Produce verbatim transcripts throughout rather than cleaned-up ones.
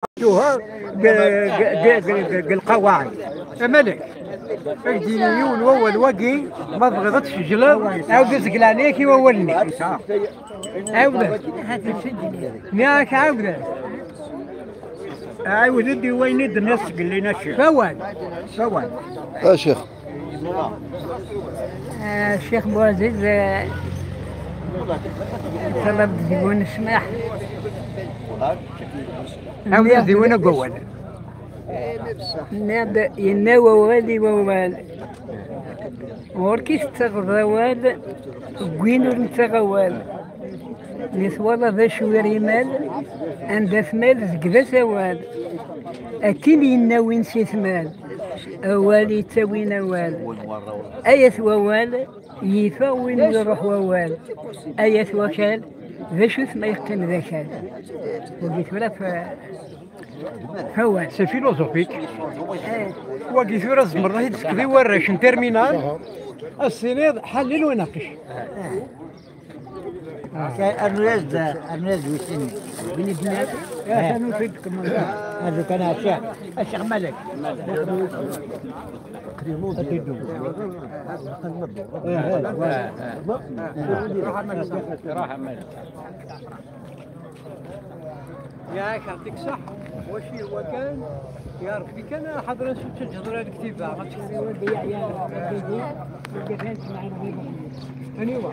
Tuha deg lqawaɛid. Amalek, ad k-d-yini yiwen wawal wagi, ma tebɣiḍ ad t-tejjleḍ, ɛawed azeglan-ik i wawal-nni. Ɛawed. Nniɣ-ak ɛawed. Ɛawed-d i wayen i d-tenniḍ seg llina, Ccix. S awal. S awal. A Ccix. Ah, Ccix Buɛziz, ah, ṭṭalab deg-wen ssmaḥ. Ɛawed-d i win deg wawal. Nniɣ-d, yenna wawal i wawal. Ɣur-k i tettaɣeḍ awal, deg win ur nettaɣ awal. Mi twalaḍ acu i rimal, anda tmal deg d asawal. Akken yenna win si tmal, awal yettawin awal. Ayat wawal, yif-aɣ win iruḥ wawal. Ayat wakal, d acu-t ma yeqqim d akal? Wagi tura f-, f awal. C'est philosophique. Eh. Wagi tura tzemreḍ ad t-id-tefkeḍ i warrac n terminal, ad s-tiniḍ ḥallel u naqec. Rnu-yas-d, rnu-yas-d wis-nni. Win i d-nniɣ. Eh, rnu-t-id kemmel. Rnu kan a Ccix. A Ccix Malek. Ruḥ a Malek. Ruḥ a Malek. Yak, yɛṭik ṣṣeḥ. Wacu yehwa kan, ya Ṛebbi kan, ḥader ad tettaǧǧeḍ ula lektiba. Aniwa?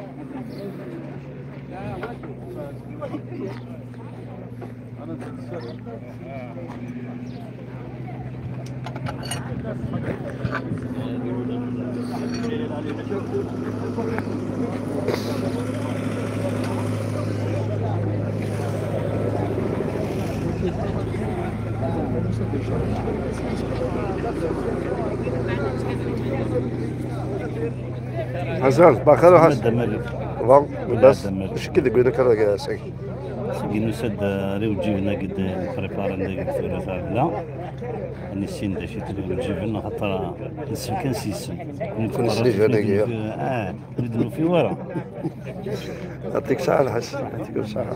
حسن، بخير وحسن. مادة مالك. Bon, مادة مالك. Acu k-id-yewwin akka sagi? Sagi nusa-d, uh, ɣer iweǧǧiben-agi d-, npreparen dagi tura tabla. Ad nissin d acu i d-iweǧǧiben, axaṭer nessen kan s yisem. Nessen ijan-agi, ya. Ah, ur d-nufi wara. Yɛṭik ṣṣeḥḥa a Lḥaǧ, yɛṭik ṣṣeḥḥa.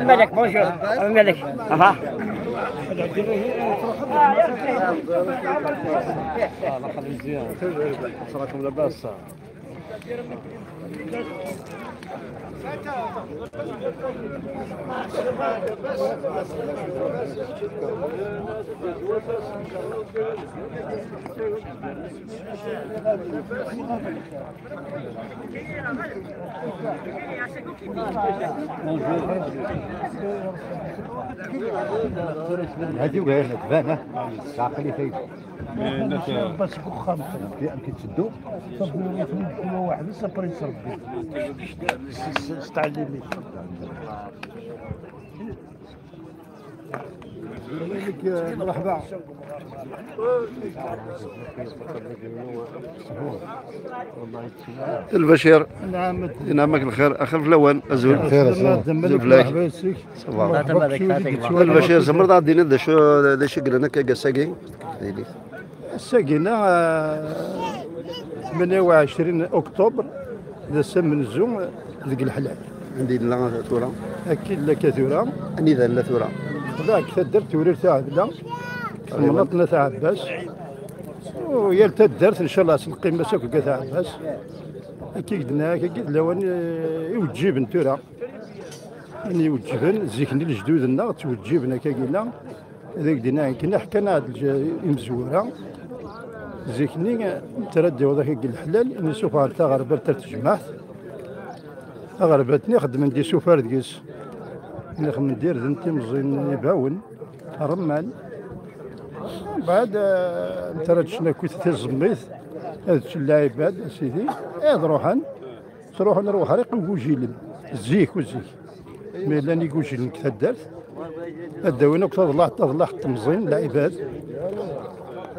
Malik, bonjour. Malik. Aha. راكم لاباس؟ هذه وين تبان، ها؟ عقلي فين؟ بس كو خمسة. كي، كي تسدو؟ صافي، كل واحد يسافر يصرف. س-، س-، ستعلمي. مرحبا. البشير. نعم. ينعمك الخير. أخلف الأول. أزول. خير، أزول. مرحبا يسيك. صافا. مرحبا بك. البشير، زمر عاد دينا دشو، دشو قلنا كا قاساكي. Ass-agi-nni, ah, tmenya u ɛecrin oktober, d ass amenzu deg leḥlal. Anda yella tura? Akka i yella akka tura. Anida nella tura? Nella deg taddart Tiwrirt Iɛebla, deg temnaḍt n At Ɛebbas. U yal taddart, ncallah, ad s-neqqim ass akk deg At Ɛebbas. Akka i d-nniɣ, akka i d lawan, eh, iweǧǧiben tura. Win iweǧǧben, zik-nni lejdud-nneɣ ttweǧǧiben akka-gina. Ad ak-d-iniɣ akken ḥkan-aɣ-d lǧ-, imezwura. Zik-nni, mi ara d-yaweḍ akka deg leḥlal, nessufeɣ-d taɣerbalt ar tejmaɛt. Taɣerbalt-nni xeddmen-d isufar deg-s. Nixdem-d irden timẓin ibawen, ṛṛemmal. Mbeɛd, eh, mi ara d-ččen akkit tiẓemmit, ad ččen lɛibad, a sidi, ad ruḥen. Ttruḥun ar uḥriq n igujilen, zik u zik. Mi llan igujilen deg taddart, ad d-awin akk taḍlaḥt, taḍlaḥt n temẓin, lɛibad.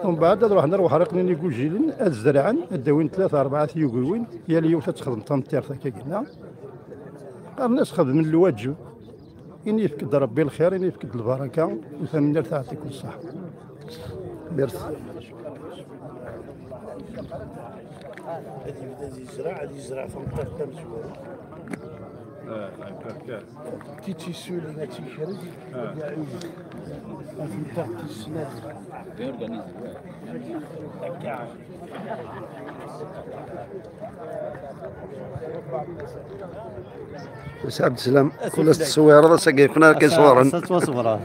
Umbeɛd ad ruḥen ar uḥriq-nni n igujilen, ad zerɛen, ad d-awin tlata, rebɛa tyugiwin, yal yiwet ad texdem tameṭṭirt akka-gina. Qqaren-as xedmen lwaǧeb. Ini yefk-d Rebbi lxir, ini yefk-d lbaraka, u tanemmirt, yeɛṭikum ṣṣeḥḥa. Merci. Ad yebda ad yezreɛ, ad yezreɛ tameṭṭut tamezwarut. Ah, d'accord. Ti tissulin ad tikrez, ah, ad iɛiwed. Ad tmeṭṭut tis snat. Sɛid Slam, kul ass tettṣewwireḍ, ass-agi yakk ara k-iṣewwren. Ass-a ttwaṣewwreɣ.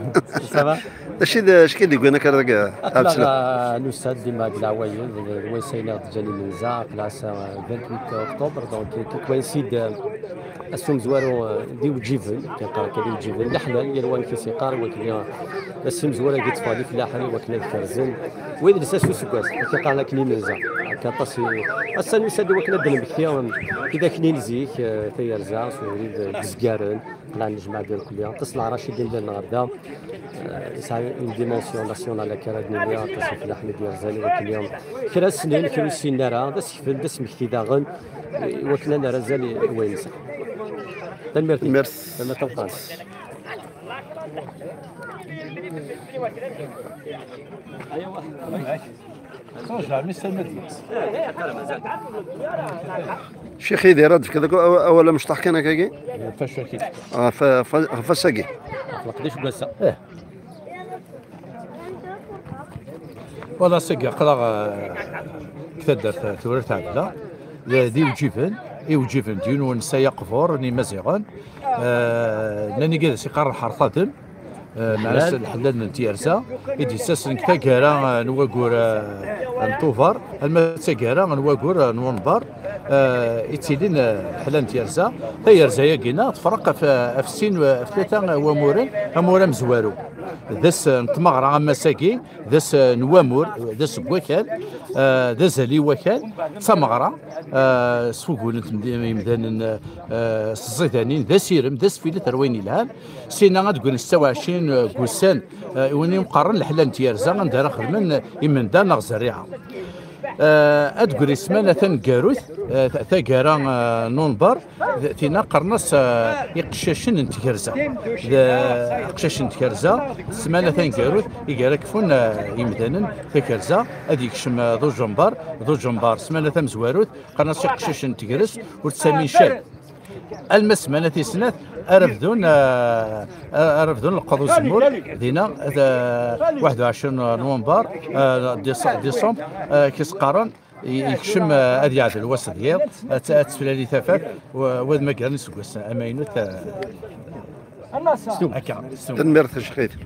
Ça va? D acu i d, acu i d-yewwin akka dagi, Sɛid Slam? Aql-aɣ nusa-d dima deg leɛwayed, d wayes-a i ɣ-d-ǧǧan imenza, aql-aɣ ass-a vingt-huit octobre, donc, qui coïncide, euh, ass umezwaru, euh, d iwǧiben, qui yeqqar akka d iwǧiben, d aḥlal, yal wa amek i s-yeqqar, wakli, euh, ass umezwaru-agi yeṭṭef-aɣ d ifellaḥen, iwakken ad kerzen, wid lsas useggas, akka qqaren akken imenza. Akka aṭas i, ass-a nusa-d iwakken ad d-nemmekti, um, tidak-nni n zik, eh, tayerza s ubrid, eh, izgaren, qlan nejmaɛ-d irkelli. Aṭas n leɛrac i d-illan ɣer da. Eh, yesɛa une dimension nationale akka ara d-nini, aṭas n ifellaḥen i d-yerzan iwakken kra ssnen, kra ur ssinen ara, d asekfel, d asmekti daɣen, eh, iwakken ad nerr azal i, i wayen nesɛa. Tanemmirt-ik. Merci. Tanemmirt ameqqran. Ccix Yidir, ad d-tefkeḍ aw-, awal amecṭuḥ kan akkagi? Ɣef wacu akka? Ah, fa-, fa-, ɣef wass-agi. Ɣef leqdic n wass-a. Ih. Wala, ass-agi aql-aɣ, eh, deg taddart, eh, Turart Ɛebda. D, d iwǧiben, iwǧiben d yiwen n unsa aqbur n Imaziɣen. Eh, nnan-agi ad as-iqqar lḥerṭadem. Eh, meɛna s leḥlal n tyerza, i d-yettasen deg taggara, eh, n waggur, eh, n Tubeṛ, alma d taggara n waggur, eh, n Wenbeṛ, eh, i ttilin, eh, leḥlal n tyerza. Tayerza-agi-nneɣ tefreq ɣef, ɣef sin, ɣef tlata wamuren, amur amezwaru. D ass n tmeɣra ammas-agi, d ass n wamur, d ass n wakal, eh, d azal i wakal, d tameɣra, eh, sfugunen temd-, imdanen, eh, s tẓidanin, d asirem, d asfillet ar wayen yelhan. Sina ad d-ggrin setta u ɛecrin, eh, n wussan, eh, i win imeqqaren leḥlal n tyerza, anda ara xedmen, eh, imenda neɣ zerriɛa. Eh, ad d-ggrin ssmana taneggarut, eh, ta-, taggara, eh, n unbar, d-, tina qqaren-as, eh, iqeccacen n tgerza. D, iqeccacen n tgerza, ssmana taneggarut, i ara kfun, eh, imdanen takerza, ad yekcem, eh, d ujembar, d ujembar, ssmana tamezwarut, qqaren-as iqeccacen n tegrest, ur ttamin cay. Alma ssmana tis snat, ara bdun, eh, ara bdun leqḍ uzemmur, dina, eh, waḥed u ɛecrin n wanbar, eh, dis-, diṣember, eh, kis qqaren, i-, yekcem, eh, ad yeɛdel wass d yiḍ, ad t-, ad teflali tafat, w-, wad magaren iseggasen amaynut, eh, akka, s-, Tanemmirt a Ccix Yidir.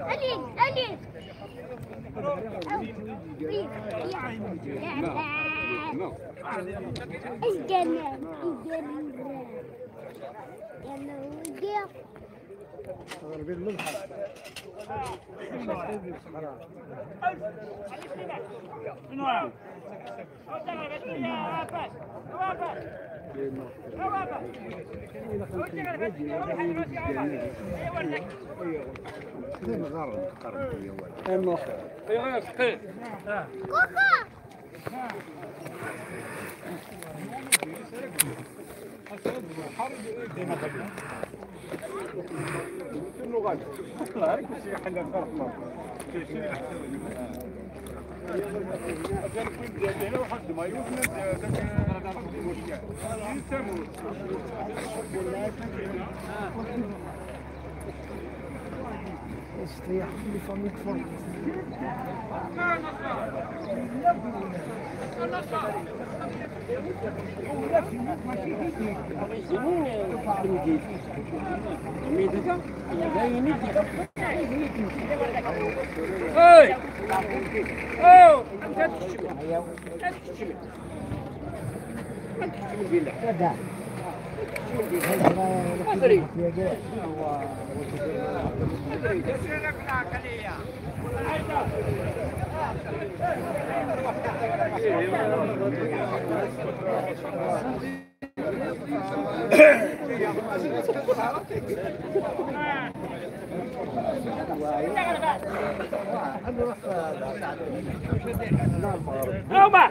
Allez, allez. الجنة، الجنة. هما.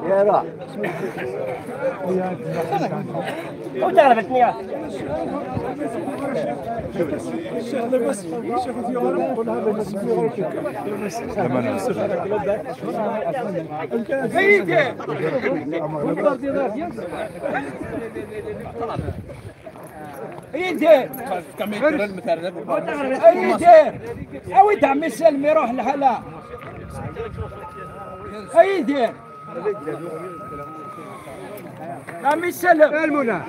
يا راه. وتغلبتني. ايدي. ايدي. اوي عمي سلم يروح لهلا. ايدي. عمي سلم. المنى.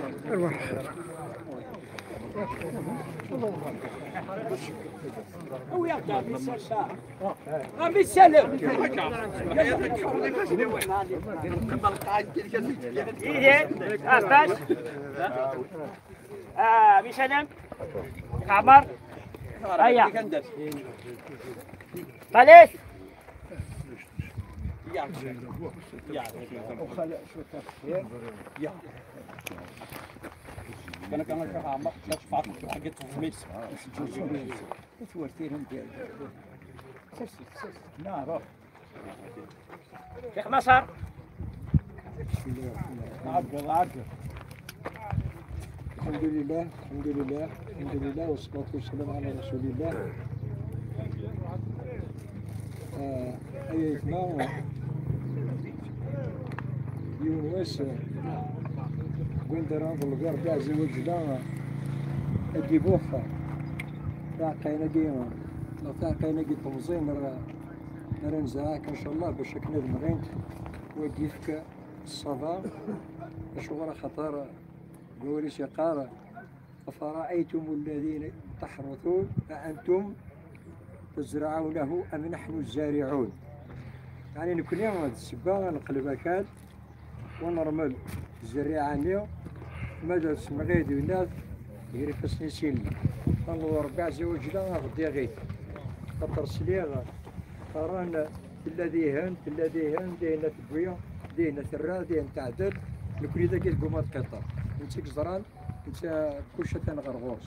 اوي عمي سلم. عمي سلم. ايدي. عباس. آه، بسلام. عمر. هيا. بلاش. كان كان شيخ عمر، لا تفعل حاجة تفهميش. ثورتين انت. لا، روح. شيخ مصر. عقل، عقل. الحمد لله، الحمد لله، الحمد لله، والصلاة والسلام على رسول الله. آه، أي إثنان. يوم واس، آه، قندرة بالغير تاع زوج لا، أدي بوفا. تاع قينا ديما. تاع قينا دي تنظيم، راه، راه نزعاك إن شاء الله باش كنا دمغين. ويديك الصفا، شغل خطر قولي شي قارة. أفرأيتم الذين تحرثون أأنتم تزرعونه أم نحن الزارعون؟ يعني نكوني هاد السبا نقلب أكاد ونرمل الزريعة نيو ماذا سمغيد وناث يرفسني سيلي. الله ربي عز وجل غدي غيث خاطر سليغ قران الذي هن الذي هن دينا تبويا دينا ترى دينا تعدل لكل ذاك يقوم تقطع. نتيك زران. Netta kullec atan ɣer ɣur-s.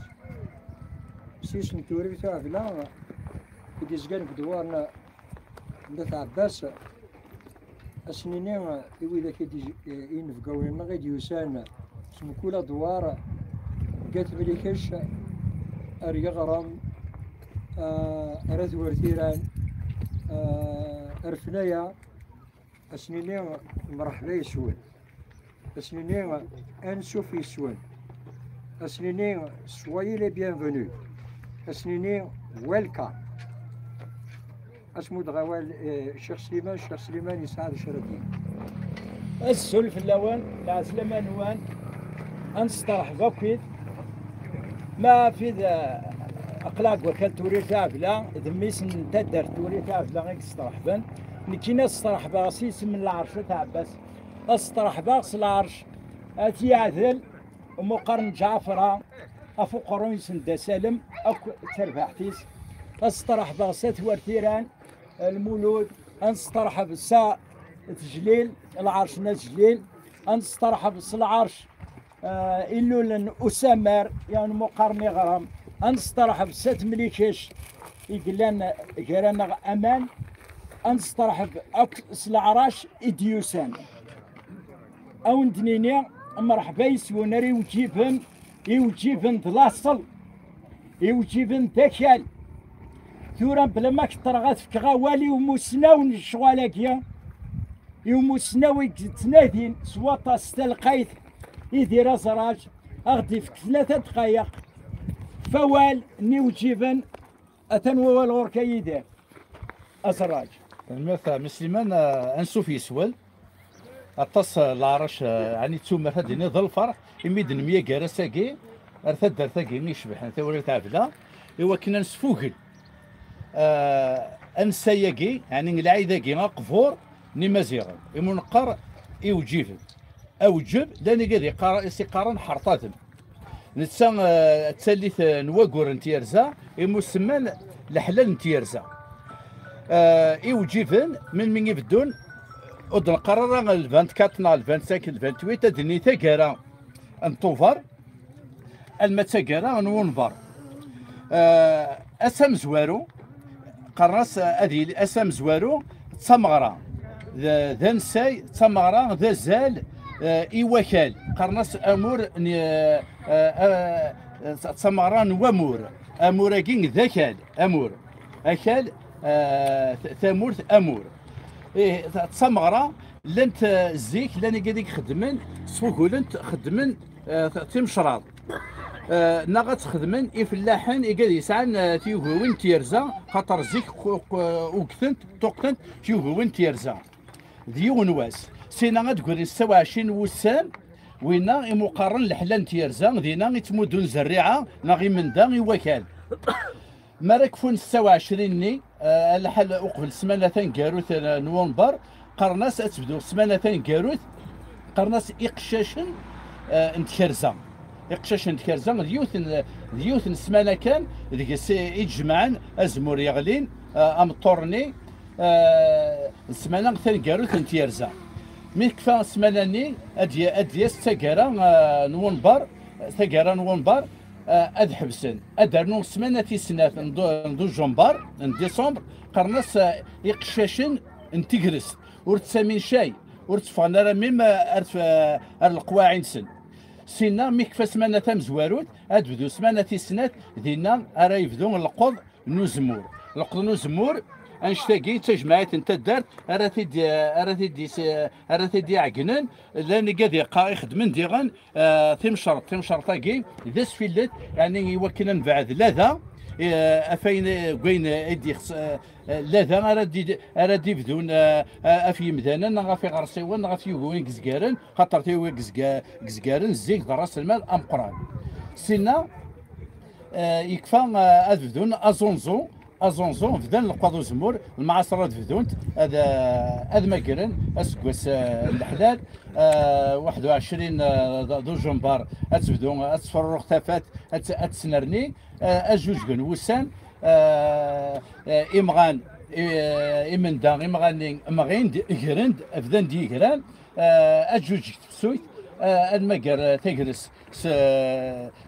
Ssis n Turin Taɛbla i d-izgan deg ddwar n Nna Tɛebbas, ad s-nini i widak i d-, inebgawen-nneɣ i d-yusan s mkul adwar, deg At Mlikec, ar Yeɣrem, ah, ar At Wertiran, ah, ar Fnaya, ad s-nini mreḥba yes-wen. Ad s-nini ansuf yes-wen. Ad s-nini soyez les bienvenus. Ad s-nini welcome. Ad s-muddeɣ awal, eh, Ccix Sliman, Ccix Sliman yesɛa d acu ara d-yini. Azul fell-awen, lɛeslama-nwen, ad nesteṛḥeb akkit. Ma fi d, eh, aql-aɣ deg wakal Turin Taɛbla, d mmi-s n taddart Turin Taɛbla i yesteṛḥben. Nekkini ad steṛḥbeɣ s yisem n lɛerc At Ɛebbas. Ad steṛḥbeɣ s lɛerc At Yeɛdel, umuqar n Ǧaɛfra, ɣef uqerruy-nsen d asalem akk d terbaɛt-is. Ad steṛḥbeɣ s At Wertiran, Lmulud, ad nesteṛḥeb s At Tejlil, lɛerc n At Tejlil, ad nesteṛḥeb s lɛerc, eh, Illulen Usamar, yan umuqar n Iɣrem, ad nesteṛḥeb s At Mlikec, i yellan gar-aneɣ aman, ad nesteṛḥeb akk s leɛrac i d-yusan. Ad wen-d-nini mreḥba yes-wen, ar iwǧiben, iwǧiben d laṣel, iwǧiben d akal. Tura bla ma keṭṭreɣ ad fkeɣ awal i umusnaw n lecɣal-agi, i umusnaw i yettnadin s waṭas s talqayt, Idir Azraj, ad ɣ-d-ifk tlata dqayeq f awal n iwǧiben. Atan wawal ɣur-k a Yidir Azraj. Tanemmirt a Mmi Sliman, eh, ansuf yes-wen. Aṭas, eh, leɛrac, eh, ɛni d tumert ad d-iniḍ d lferḥ, imi d-nemyager ass-agi ar taddart-agi icebḥen Tawirt Ɛebla, i wakken ad nesfugel, eh, ansay-agi, ɛni lɛid-agi aqbur, n Imaziɣen, imu neqqar iwǧiben. Awǧeb, llan igad iqqar-, i s-iqqaren ḥerṭaden. Netta, eh, d tallit, eh, n waggur n tyerza, imu semman leḥlal n tyerza. Eh, iwǧiben, melmi i beddun, ur d-neqqar ara le vingt-quatre neɣ le vingt-cinq, le vingt-huit, ad d-nini taggara n Tubeṛ, alma d taggara n Wunbeṛ. Eh, ass amezwaru, qqaren-as, eh, ad yili ass amezwaru, d tameɣra, d, d ansay, d tameɣra, d azal, eh, i wakal. Qqaren-as amur n, eh, eh, eh, d tameɣra n wamur. Amur-agi d akal, amur. Akal, eh, t-, tamurt, amur. Ih, d, d tameɣra, llant, eh, zik, llan igad i ixeddmen, sfugulent, xeddmen, eh, t-, timecraḍ. Eh, neɣ ad tt-xedmen ifellaḥen igad yesɛan, eh, tyugiwin n tyerza, xaṭer zik qu-, qu-, ugtent, ṭṭuqtent tyugiwin n tyerza. D yiwen wass. Sina ad d-grin setta u ɛecrin wussan, winna imu qqaren leḥlal n tyerza, dinna i ttmuddun zerriɛa neɣ imenda i wakal. Mi ara kfun setta u ɛecrin-nni, eh, lḥal uqbel ssmana taneggarut, eh, n Wunbeṛ, qqaren-as ad tebdu ssmana taneggarut, qqaren-as iqeccacen, eh, n tkerza. Iqeccacen n tkerza d yiwet n, d yiwet n ssmana kan, deg-s i, i d-jemɛen azemmur yeɣlin, eh, ameṭṭur-nni, eh, d ssmana taneggarut n tyerza. Mi tekfa ssmana-nni, ad d-ya-, ad d-yas taggara, eh, n Wunbeṛ, taggara n Wunbeṛ, eh, ad ḥebsen. Ad d-rnu ssmana tis snat n du-, n dujember, n décembre, qqaren-as, eh, iqeccacen n tegrest. Ur ttamin cay, ur tteffɣen ara mim, eh, ar, eh, ar leqwaɛi-nsen. Sinna, mi kfa ssmana tamezwarut, ad tebdu ssmana tis snat, dinna ara yebdu leqḍ n uzemmur. Leqḍ n uzemmur, annect-agi d tajmaɛit n taddart ara t-id-, ara t-id-, ara t-id-iɛeggnen, llan igad iqa-, ixeddmen diɣen, eh, timcerḍt. Timcerḍt-agi d asfillet, yeɛni i wakken ad nebɛed lada, eh, af ayen, eh, deg wayen, eh, i d-ixs-, eh, eh, lada ara d-, ara d-ibdun, eh, eh, af yimdanen, neɣ af iɣersiwen, neɣ af yugiwin n yizgaren, xaṭer tiwgi n yizga-, n yizgaren zik d ṛṛaselmal ameqqran. Sinna, eh, yekfa, eh, ad bdun aẓunẓu, aẓunẓu, bdan leqwaḍ uzemmur, lemɛaṣer ad bdunt, ad, eh, ad magren aseggas, eh, n leḥlal, eh, waḥed u ɛecrin, eh, d, d ujember, ad tebdu, ad tefrurex tafat, ad t-, ad tesnerni, eh, ad jujgen wussan, eh, eh, imɣan, eh, imenda, imɣan-nni mɣin-d, gren-d, bdan-d yigran, eh, ad jujeg tefsut, eh, ad mager, eh, tagrest s,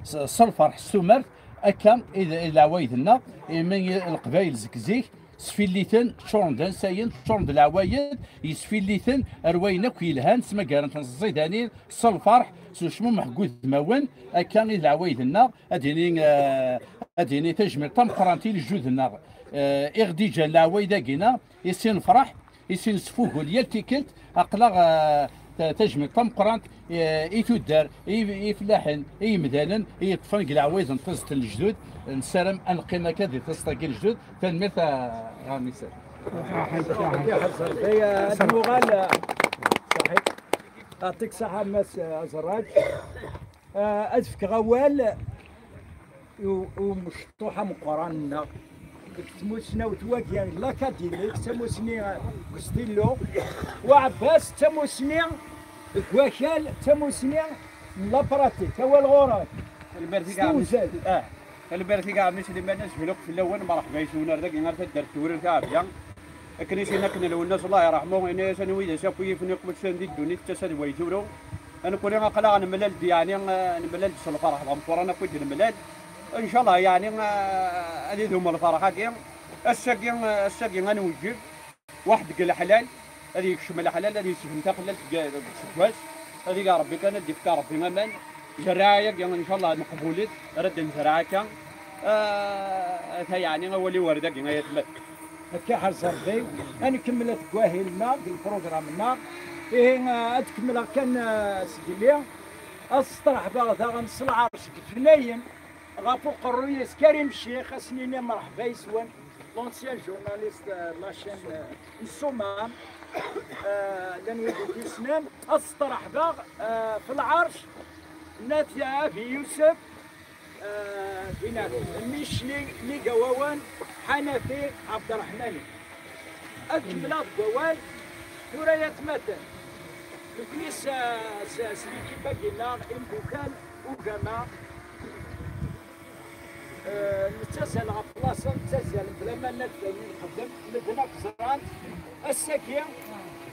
s, s lferḥ, s tumert, akka i d, i d leɛwayed-nneɣ, imi Leqbayel zik zik, sfilliten, ččuren d ansayen, ččuren d leɛwayed, yesfilliten ar wayen akk yelhan, ttmagaren-ten s tẓidanin, s lferḥ, s ucmumeḥ deg udmawen, akka i d leɛwayed-nneɣ, ad d-ini, eh, ad d-ini tajmilt tameqqrant i lejdud-nneɣ, eh, i ɣ-d-iǧǧan leɛwayed-agi-nneɣ, i sin nefreḥ, i sin nesfugul yal tikkelt, aql-aɣ, eh, ta-, tajmilt tameqqrant, eh, i tuddar, i, i ifellaḥen, i yimdanen, i yeṭṭfen deg leɛwayed n taẓet n lejdud. Nessaram ad neqqim akka di taẓet-agi n lejdud. Tanemmirt a, a Mister. Ad nuɣal, eh, ṣaḥit. Yeɛṭik ṣṣeḥḥa, Mass, eh, Azerraj. Eh, ad fkeɣ awal i u-, i umecṭuḥ ameqqran-nneɣ deg tmusnawt wagi n l'Académie, d tamusni, eh, deg ustillu, Uɛebbas, d tamusni deg wakal, d tamusni n la pratique. Awal ɣur-k. Tanemmirt-ik a ɛemmi. S tewzel. Ah, tanemmirt-ik a ɛemmi Sliman, asefluk fell-awen, merḥba yes-wen ar dagi, ar taddart Tewrirt Ɛebya. Akken i s-yenna akken Lwennas, Allah yerḥmu, yenna-yas: "Anwi d asafu yifen iqwedsen di ddunit, d tasa d way turu." Nekkni aql-aɣ nemlal-d, yeɛni, eh, nemlal-d s lferḥ d ameqqran akk i d-nemlal. Ncallah, yeɛni, eh, ad idum lferḥ-agi. Ass-agi, eh, ass-agi ad nweǧǧeb. Waḥed deg leḥlal, ad yekcem leḥlal, ad yesbent taxellalt deg, deg useggas. Ad ig Ṛebbi kan, ad d-ifk Ṛebbi aman. Zerriɛa-agi, ncallah, neqbul-it, ara d-nezreɛ akka. Ah, ata yeɛni awal-iw ar dagi, ay atma. Akka ḥaz Ṛebbi, ad nkemmel at ggahil-nneɣ deg lprugram-nneɣ. Ihi, ah, ad kemmleɣ kan, ah, sgelli. Ad sṭerḥbeɣ daɣen s lɛerc deg Fnayen, ɣef uqerruy-is Karim Ccix, ad s-nini merḥba yes-wen, l'ancien journaliste, euh, de la chaîne, euh, n Ssumam, euh, llan wid i t-yessnen, ad sṭerḥbeɣ, euh, f lɛerc n At Abi Yusef, euh, dinat, Micli, Migawawan, Ḥanafi, Ɛebderreḥmani. Ad kemmleɣ deg wawal, Tura yatmaten, nekkni s, s, s l'équipe-agi-nneɣ, imeddukal, ugama, eh, nettazzal ɣef laṣel, nettazzal bla ma naf d ayen i nxeddem, medden akk ẓran. Ass-agi,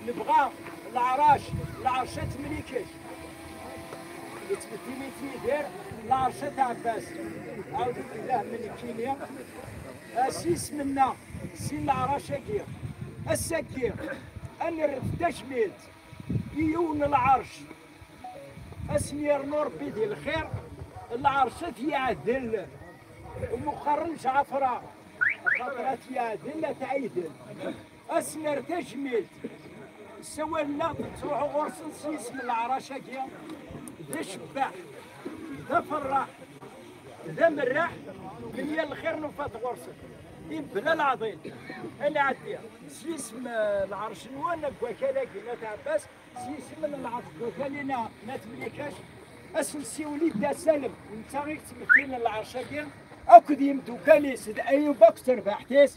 nebɣa leɛrac, leɛrac At Mlikec. Yettbeddil-it Yidir, leɛrac At Ɛebbas. Ɛawed-it llah nekkini. A s isem-nneɣ, si leɛrac-agi. Ass-agi, ad nerret tajmilt i yiwen n lɛerc. Ad sen-yernu Rebbi di lxir, lɛerc ad t-yeɛdel. Muqarren Ǧɛafra, axaṭer ad t-yeɛdel, ad t-ɛidel. Ad s-nerr tajmilt. Ssawalen-aɣ-d, nettruḥu ɣur-sen s yisem n leɛrac-agi. D acebbaḥ, d aferraḥ, d amerraḥ, menya lxir nufa-t ɣur-sen. Di mebla leɛḍil, ad nɛeddi s yisem, eh, lɛerc-nwen deg wakal-agi n At Ɛebbas, s yisem n lɛerc deg wakal-ina n At Mlikac, ad s-nsiwel i Dda Salem, netta i yettmettilen lɛerc-agi, akked yimdukal-is, d Ayub akked terbaɛt-is,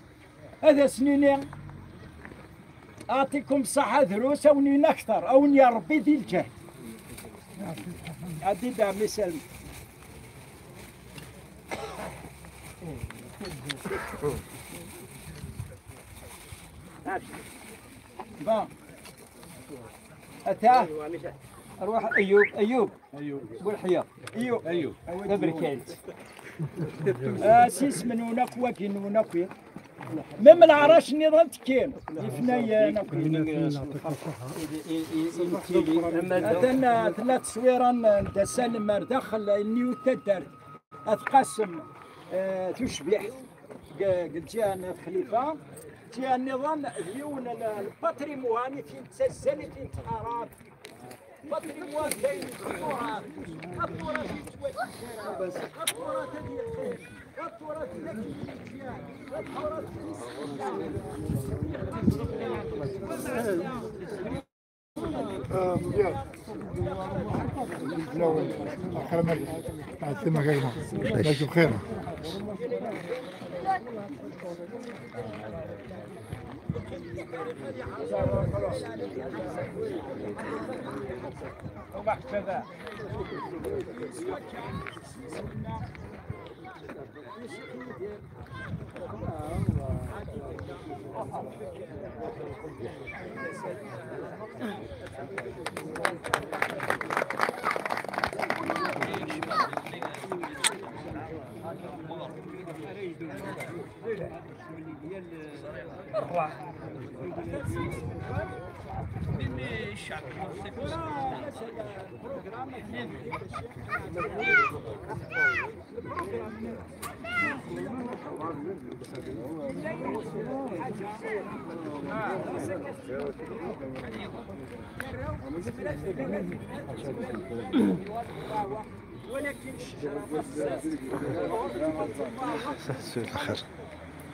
ad as-nini: "Aɛṭikum ṣṣaḥa, drus, a wen-yini akter, a wen-yerr Rebbi di lǧehd." Ɛeddi-d a ɛemmi Salem. Bon. Ata. Arwaḥ Ayub, Ayub. Ayub. Bulḥya. Ayub. Ayub. Taberkalt. Ah, s isem-nwen akk, wagi-nwen akk. Même leɛrac nniḍen ttekkin. Ifnayen akk. Atan, ah, tella tteswira n, n Dda Salem ar daxel, nniwet taddart. At Qasem, eh, tucbiḥt deg, deg lǧiha n At Xlifa. Lǧiha nniḍen d yiwen n, n lpatrimoine i t-yettazzal, i t-yettqarab. Patrimoine d ayen yettqurab. Aṭurat yettwattejjara, aṭurat ad yeqqim, aṭurat d akken yeǧǧa, aṭurat d isem. ولكن الشجرة ما تزال. سهل الخير.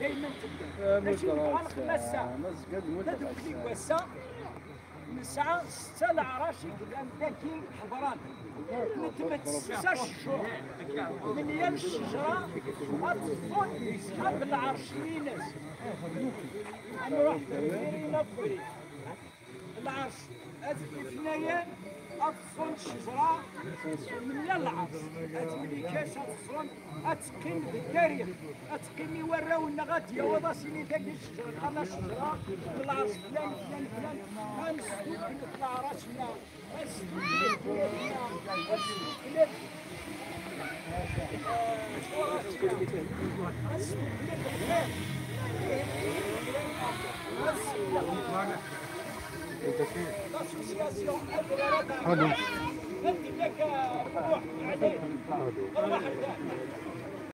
دايما تبدا. ماشي نبغى نخدم الساعة. لا دوك لي هو الساعة. نسعى ستة العراشي قدام داكي حضران. نتمت ستة الشهور. من يال الشجرة غتفضل قبل العرشيين. نروح في الفيرينا في العرش. هاد الاثنين أفصل الشجرة من العرش. هاد ملي كاش أفصل، أتقيم بالتاريخ، أتقيم يوراونا غادي يا وضع سيني داك الشجرة، أنا شجرة من العرش فلان، فلان، فلان. غنسلك نطلع راسنا. Allô. Allô.